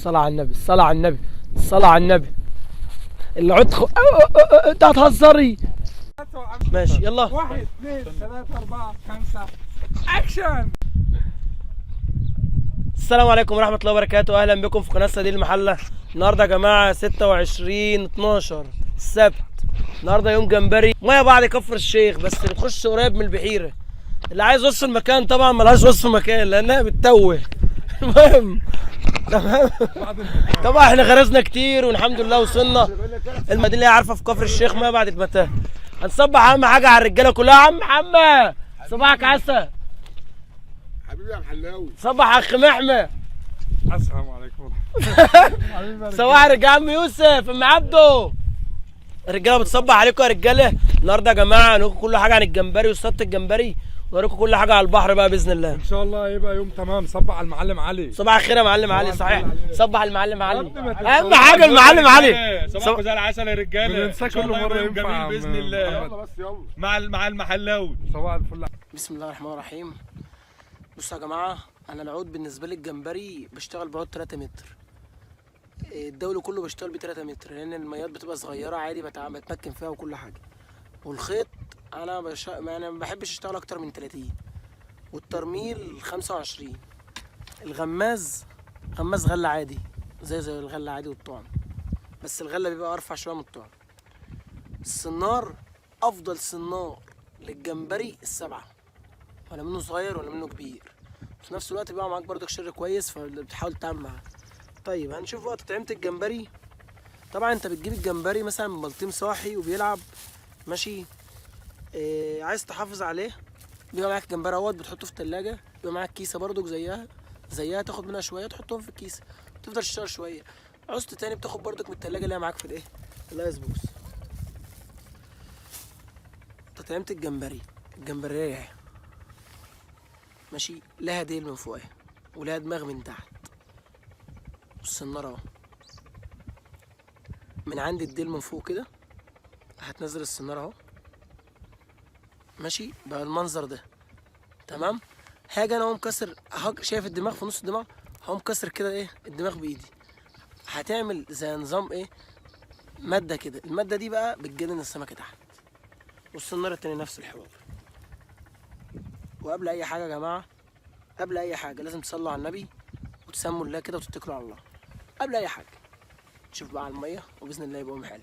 الصلاة على النبي، الصلاة على النبي، الصلاة على النبي. اللي عد انت هتهزري. ماشي يلا. 1 2 3 4 5 اكشن. السلام عليكم ورحمة الله وبركاته، أهلا بكم في قناة صيادين المحلة. النهاردة يا جماعة 26/12 السبت، النهاردة يوم جمبري، مية بعد كفر الشيخ، بس بتخش قريب من البحيرة. اللي عايز وصف المكان طبعا ملهاش وصف مكان لأنها بتتوه. المهم تمام، طبعا احنا غرزنا كتير والحمد لله وصلنا المدينة اللي هي عارفة في كفر الشيخ مية بعد المتاهة. هنصبح أهم حاجة على الرجالة كلها. عم محمد صباحك عسل. حبيبي يا محلاوي. صباح اخ محمد. السلام عليكم. صباح الرجالة عم يوسف، ام عبده. الرجالة بتصبح عليكم يا رجاله. النهارده يا جماعة هنقول كل حاجة عن الجمبري وصياده الجمبري، ونوريكم كل حاجة على البحر بقى باذن الله. ان شاء الله يبقى يوم تمام. صبح على المعلم علي. صباح الخير يا معلم علي. صباح صحيح الخير عليك. صبح المعلم علي، قبل ما اهم حاجة المعلم علي. صباحكم زي العسل يا رجاله. بننساه إن شاء كل الله مرة يبقى يوم ينفع جميل يا عم باذن الله. محمد. يلا بس يلا. مع المحلاوي. صباح الفل. بسم الله الرحمن الرحيم. بصوا يا جماعة، انا العود بالنسبة لي الجمبري بشتغل بعود 3 متر، الدولي كله بشتغل ب 3 متر لان الميات بتبقى صغيرة عادي بتمكن فيها وكل حاجة. والخيط انا انا ما بحبش اشتغل اكتر من 30، والترميل 25. الغماز غماز غله عادي زي الغلة عادي والطعم، بس الغلة بيبقى ارفع شوية من الطعم. السنار افضل سنار للجمبري 7، ولا منه صغير ولا منه كبير، في نفس الوقت بيبقى معاك برضك شر كويس فبتحاول تتعامل معاه. طيب هنشوف وقت تطعيمة الجمبري. طبعا انت بتجيب الجمبري مثلا بلطيم صاحي وبيلعب ماشي، إيه عايز تحافظ عليه بيبقى معاك جمبري اهوت بتحطه في التلاجة، بيبقى معاك كيسة برضك زيها تاخد منها شوية تحطهم في الكيسة تفضل تشتغل شوية. عوزت تاني بتاخد برضك من التلاجة اللي هي معاك في الايه ال ice box. تطعيمة الجمبري، الجمبرية ماشي لها ديل من فوقها ولها دماغ من تحت، والسنارة اهو من عند الديل من فوق كده هتنزل السنارة اهو ماشي بقى المنظر ده تمام. هاجي انا اقوم كسر، شايف الدماغ في نص الدماغ، هقوم كسر كده ايه الدماغ بايدي، هتعمل زي نظام ايه مادة كده، المادة دي بقى بتجنن السمكة تحت. والسنارة التانية نفس الحوار. وقبل اي حاجة يا جماعة، قبل اي حاجة لازم تصلوا على النبي وتسموا الله كده وتتكلوا على الله قبل اي حاجة. تشوف بقى على المية وباذن الله يبقى يوم حلو.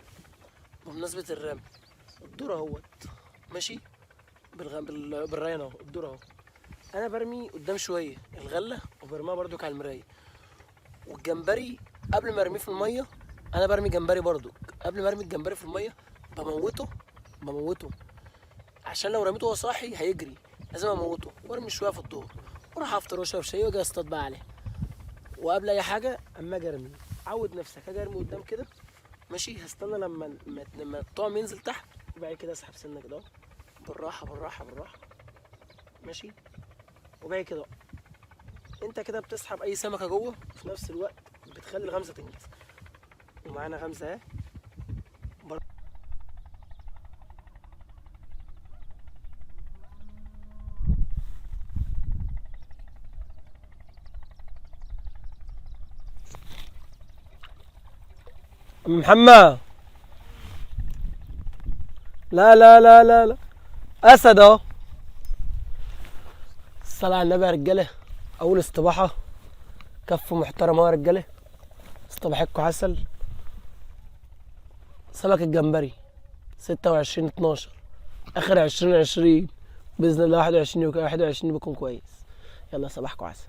بمناسبة الرمي، الدور اهوت ماشي بالريان اهو، الدور اهو. انا برمي قدام شوية الغلة وبرميها برضك على المراية. والجمبري قبل ما ارميه في المية، انا برمي جمبري برضك قبل ما ارمي الجمبري في المية بموته عشان لو رميته وهو صاحي هيجري، لازم اموته وارمي شوية في الدور واروح افطر واشرب شاي واجي اصطاد بقى عليه. وقبل اي حاجة اما اجي ارمي، عود نفسك اجي ارمي قدام كده ماشي، هستنى لما الطعم ينزل تحت وبعد كده اسحب سنة كده اهو بالراحة بالراحة بالراحة ماشي، وبعد كده انت كده بتسحب اي سمكة جوه وفي نفس الوقت بتخلي الغمزه تنجز. ومعانا غمزه اهي. أم محمد، لا لا لا لا لا اسد اهو. الصلاة على النبي يا رجالة. اول اصطباحة كف محترم اهو يا رجالة، اصطباحتكم عسل. سمك الجمبري 26/12 اخر 2020 باذن الله، 21 بيكون كويس. يلا صباحكم عسل.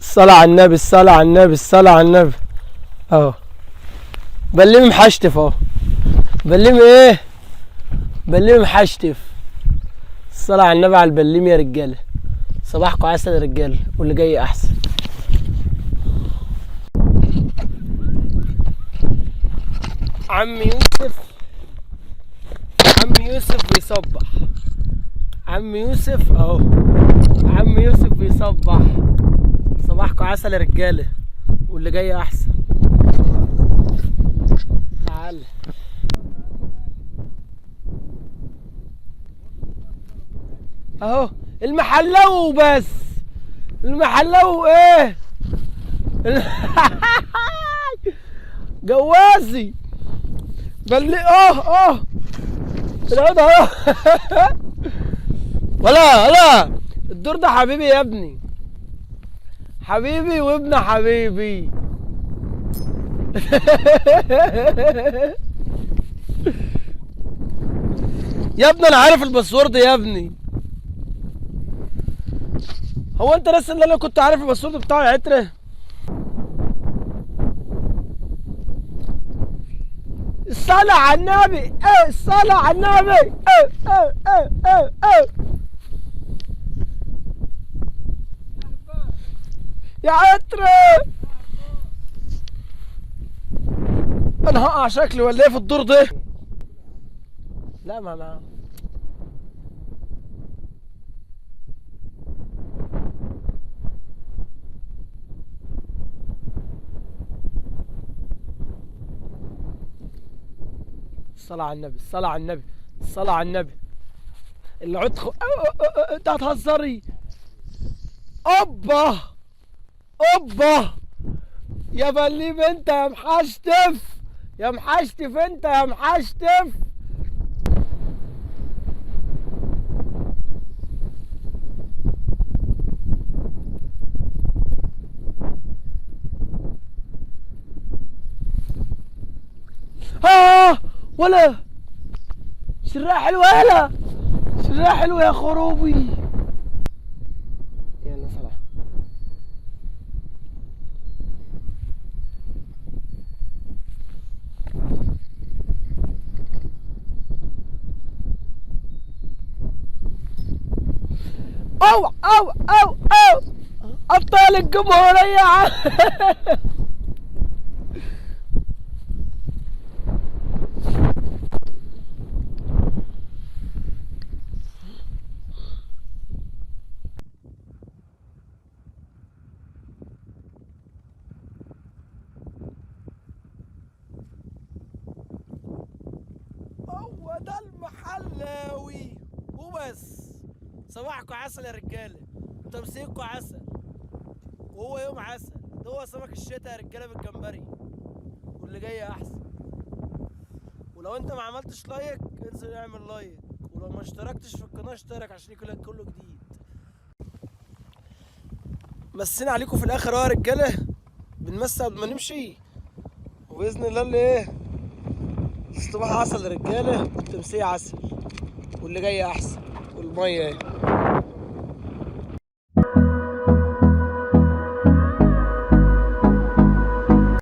الصلاة على النبي، الصلاة على النبي، الصلاة على النبي اهو. بلمي محشتف اهو، بلمي ايه؟ بلمي محشتف. الصلاة على النبي على البلمي يا رجالة. صباحكم عسل يا رجالة، واللي جاي احسن. عم يوسف، عم يوسف بيصبح. عم يوسف اهو، عم يوسف بيصبح. صباحكم عسل يا رجاله، واللي جاي احسن. تعال اهو المحلاوي بس، المحلاوي ايه؟ جوازي بل العود اهو. ولا الدور ده حبيبي يا ابني، حبيبي وابن حبيبي. يا ابني انا عارف ال password يا ابني. هو انت لسه اللي انا كنت عارف ال password بتاعه يا عتره؟ الصلاة على النبي، ايه الصلاة على النبي، ايه ايه ايه ايه ايه. يا عترة انا هقع شكلي ولا ايه في الدور ده؟ لا ما انا الصلاة على النبي، الصلاة على النبي، الصلاة على النبي. العود انت هتهزري؟ اوبا اوبا يا بليب انت يا محشتف، يا محشتف انت يا محشتف. ولا شراء حلوة، يلا شراء حلوة يا خروبي. يلا صلاح. أو أو أو أو أبطال الجمهورية. هو ده المحلاوي وبس. صباحكم عسل يا رجاله، وتمسيككم عسل، وهو يوم عسل. ده هو سمك الشتاء يا رجاله بالجمبري، واللي جاي احسن. ولو انت ما عملتش like انزل اعمل like، ولو ما اشتركتش في القناة اشترك عشان يكون لك كله جديد. مسينا عليكم في الاخر اهو يا رجاله، بنمسي قبل ما نمشي، وباذن الله اللي ايه الصباح عسل يا رجاله، والتمسيه عسل، واللي جاي احسن، والمية ايه.